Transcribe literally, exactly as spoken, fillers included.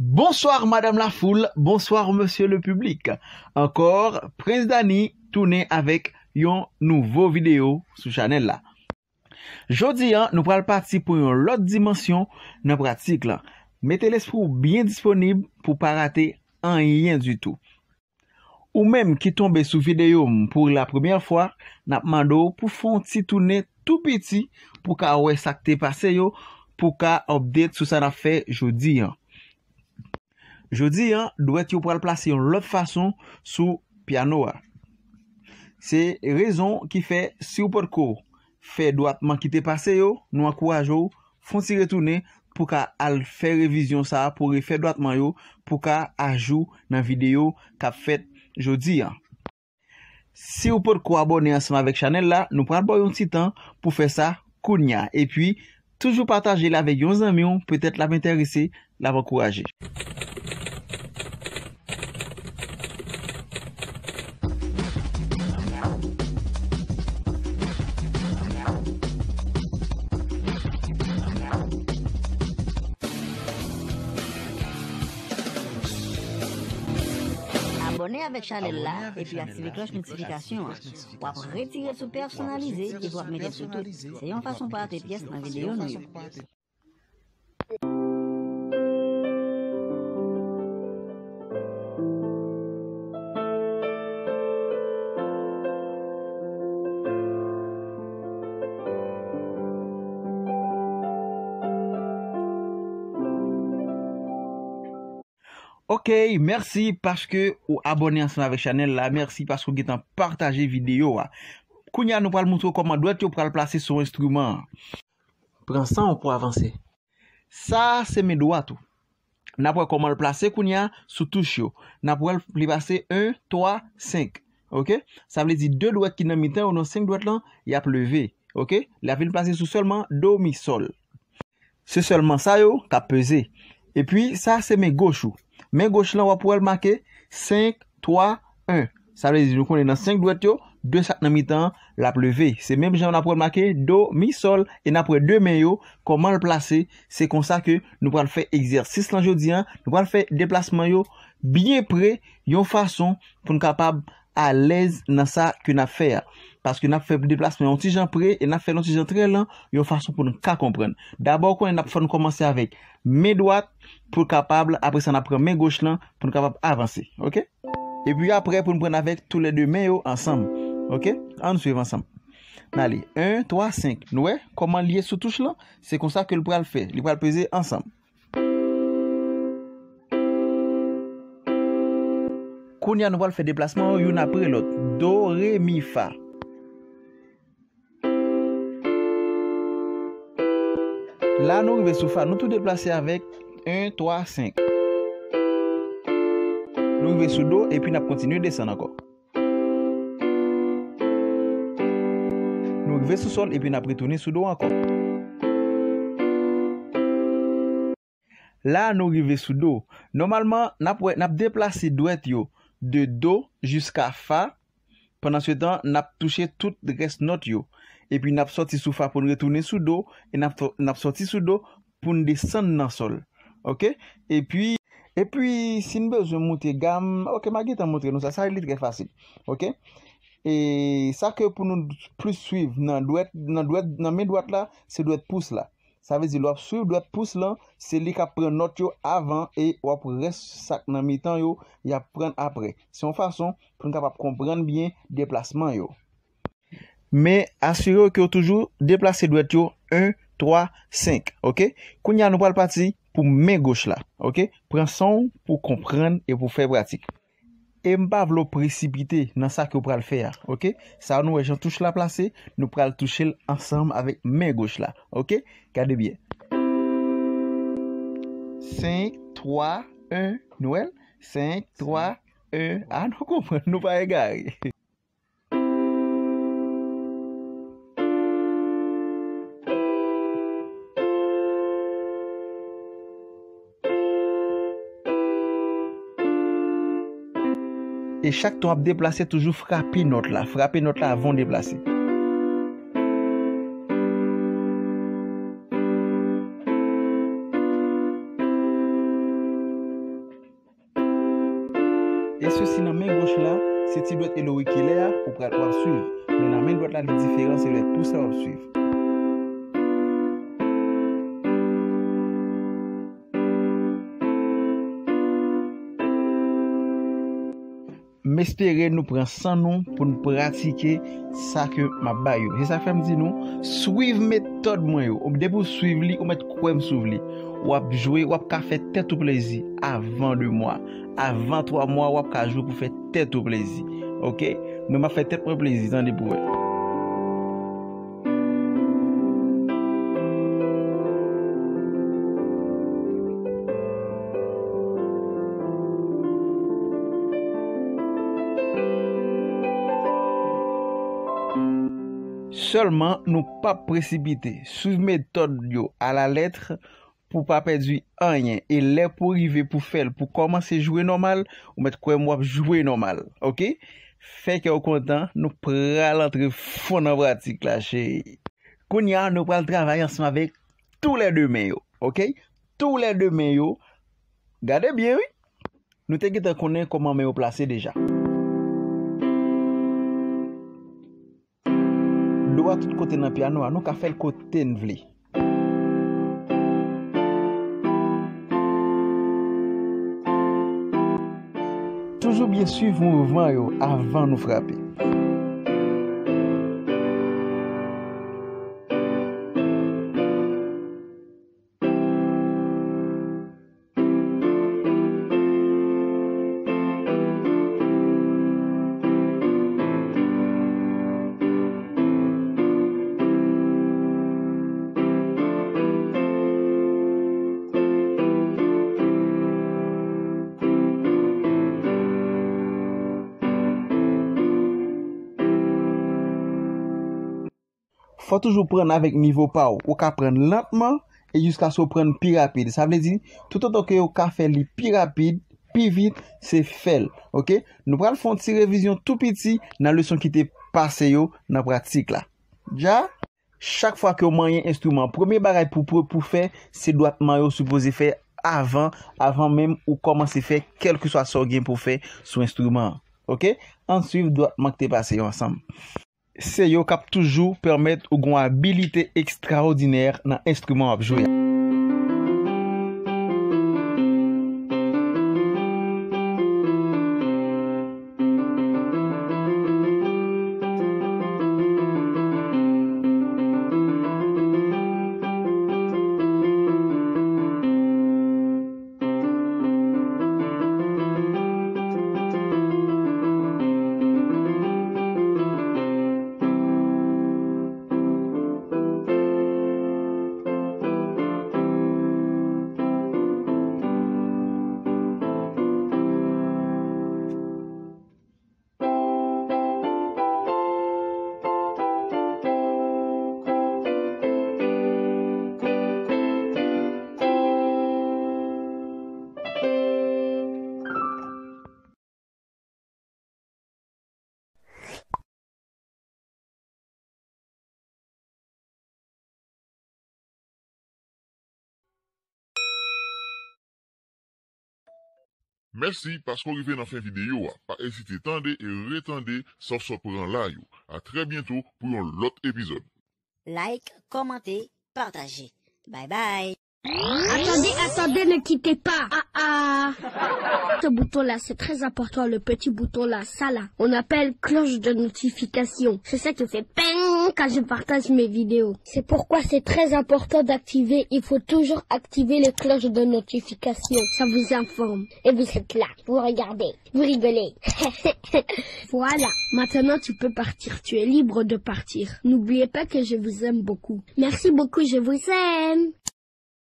Bonsoir madame la foule, bonsoir monsieur le public. Ankò, Prince Dany tounen avèk yon nouvo videyo sou chanèl la. Jodi a, nou pral pati pou yon lòt dimansyon nan pratik la. Mete lespri w byen disponib pou pa rate anyen ditou. Ou menm ki tonbe sou videyo m pou la premyè fwa, n ap mande w pou fè yon ti tounen tou piti pou ka wè sa k te pase yo, pou ka update sou sa n ap fè jodi a. Jodi a, dwèt yo pral plase yon lòt fason sou pyano a. Se rezon ki fè, si w potko fè dwatman ki te pase yo, nou ankouraje w fè yon ti retounen pou ka al fè revizyon sa a, pou refè dwatman yo, pou ka ajou nan videyo k ap fèt jodi a. Si w potko abòne ansanm avèk chanèl la, nou pral ba w yon ti tan pou fè sa kounya. Epi, toujou pataje l avèk yon zanmi w, petèt l ap enterese, l ap ankouraje. Abòne avèk chanèl la epi aktive klòch notifikasyon an. W ap retire sou pèsonalize epi w ap mete sou tout. Se yon fason pa rate pyès nan videyo nou yo. Ok, mèsi paske ou abòne ansanm avèk chanèl la. Mèsi paske ou gentan pataje videyo a. Kounya nou pral montre w kòman dwèt yo pral plase sou enstriman an. Pran san w pou avanse. Sa a se men dwat ou. N ap wè kòman l plase kounya sou touch yo. N ap wè l plase en, twa, senk. Ok? Sa vle di de dwèt ki nan mitan yo, nan senk dwèt lan, y ap leve. Ok? L ap vin plase sou sèlman do, mi, sòl. Se sèlman sa yo k ap peze. Epi, sa se men goch ou. Men goch lan, w ap wè l make senk, twa, en. Sa vle di, nou konnen nan senk dwèt yo, de sa k nan mitan an, l ap leve. Se menm jan n ap wè l make do, mi, sòl, e n ap wè de men yo, kòman l plase. Se konsa ke nou pral fè egzèsis lan jodi a. Nou pral fè deplasman yo byen pre, yon fason pou n kapab alèz nan sa ke n ap fè a. Paske n ap fè deplasman yon ti jan pre e n ap fè l yon ti jan trè lan, yon fason pou n ka konprann. Dabò, ou konnen n ap fè n kòmanse avèk men dwat pou l kapab, apre sa n ap pran men goch lan pou n kapab avanse. Ok? Epi apre, pou n pran avèk toulède men yo ansanm. Ok? Ann swiv ansanm. N ale. En, twa, senk. Nou wè kòman l ye sou touch lan? Se konsa ke l pral fè. Li pral peze ansanm. Kounye a, nou pral fè deplasman yo youn apre lòt. Do, re, mi, fa. La, nou rive sou fa. Nou tou deplase avèk en, twa, senk. Nou rive sou do, epi n ap kontinye desann ankò. Nou rive sou sòl epi n ap retounen sou do ankò. La, nou rive sou do. Nòmalman, n ap wè, n ap deplase dwèt yo de do jiska fa. Pandansetan, n ap touche tout rès nòt yo. Epi n ap sòti sou fa pou n retounen sou do, e n ap, n ap sòti sou do pou n desann nan sòl. Ok? Epi, epi, si n bezwen moute gam, ok, m a gentan montre nou sa, sa li trè fasil. Ok? E sa ke pou nou plis swiv nan dwèt, nan dwèt, nan men dwat la, se dwèt pous la. Sa vle di, lè w ap swiv dwèt pous lan, se li k ap pran nòt yo avan e w ap rès sa k nan mitan yo, y ap pran apre. Se yon fason pou n kapab konprann byen deplasman yo. Men, asire w ke w toujou deplase dwèt yo en, twa, senk, ok? Kounye a, nou pral pati pou men goch la, ok? Pran san w pou w konprann e pou w fè pratik. E m pa vle w presipite nan sa ke w pral fè a, ok? Sa a, nou wè jan touch la plase, nou pral touche l ansanm avèk men goch la, ok? Gade byen. Senk, twa, en, nou wè l? Senk, twa, en. A, nou konprann, nou pa egare. E chak tan w ap deplase, toujou frape nòt la. Frape nòt la avan w deplase. E sesi nan men goch la, se ti dwèt e lorik ki lè a, ou pral w ap swiv. Men nan men dwèt la, li diferan, se lè tou sa w ap swiv. M espere nou pran san nou pou n pratike sa ke m ap ba yo. Se sa fè m di nou, swiv metòd mwen yo. Depi w swiv li, ou mèt kwè m swiv li. W ap jwe, w ap ka fè tèt ou plezi avan de mwa. Avan twa mwa, w ap ka jwe pou fè tèt ou plezi. Oke? Mwen, m ap fè tèt mwen plezi, tande pou wè. Sèlman, nou p ap presipite. Swiv metòd yo alalèt pou w pa pèdi anyen. E lè pou w rive pou fè l, pou w kòmanse jwe nòmal, ou mèt kwè m w ap jwe nòmal. Oke? Fè kè w kontan, nou pral antre fon nan pratik la, cheri. Kounye a, nou pral travay ansanm avèk toulède men yo. Oke? Toulède men yo. Gade byen, wi. Nou te gentan konnen kòman men yo plase deja. Do a tout kote nan pyano a, nou ka fè l kote n vle. Toujou byen swiv mouvman yo avan nou frape. Fò toujou prann avèk nivo pa w. Ou ka prann lantman e jiskaske w prann pi rapid. Sa vle di, toutotan ke w ka fè li pi rapid, pi vit, se fè l. Oke? Nou pral fè yon ti revizyon tou piti nan leson ki te pase yo nan pratik la. Dja, chak fwa ke w manyen enstriman, premye bagay pou, pou, pou fè, se dwatman yo sipoze fè avan, avan menm ou kòmanse fè kèlkeswa sa w gen pou fè sou enstriman an. Oke? Ann swiv dwatman ki te pase yo ansanm. Se yo k ap toujou pèmèt ou gen yon abilite ekstraòdinè nan enstriman w ap jwe a. Mèsi paske w rive nan fen videyo a. Pa ezite tande e retande sa w sot pran la yo. A trè byento pou yon lòt epizòd. Like, kòmante, pataje. Bye bye. Attendez, attendez, ne quittez pas. Ah ah. Ce bouton-là, c'est très important, le petit bouton-là, ça là. On appelle cloche de notification. C'est ça qui fait ping quand je partage mes vidéos. C'est pourquoi c'est très important d'activer. Il faut toujours activer les cloches de notification. Ça vous informe. Et vous êtes là, vous regardez, vous rigolez. Voilà, maintenant tu peux partir. Tu es libre de partir. N'oubliez pas que je vous aime beaucoup. Merci beaucoup, je vous aime.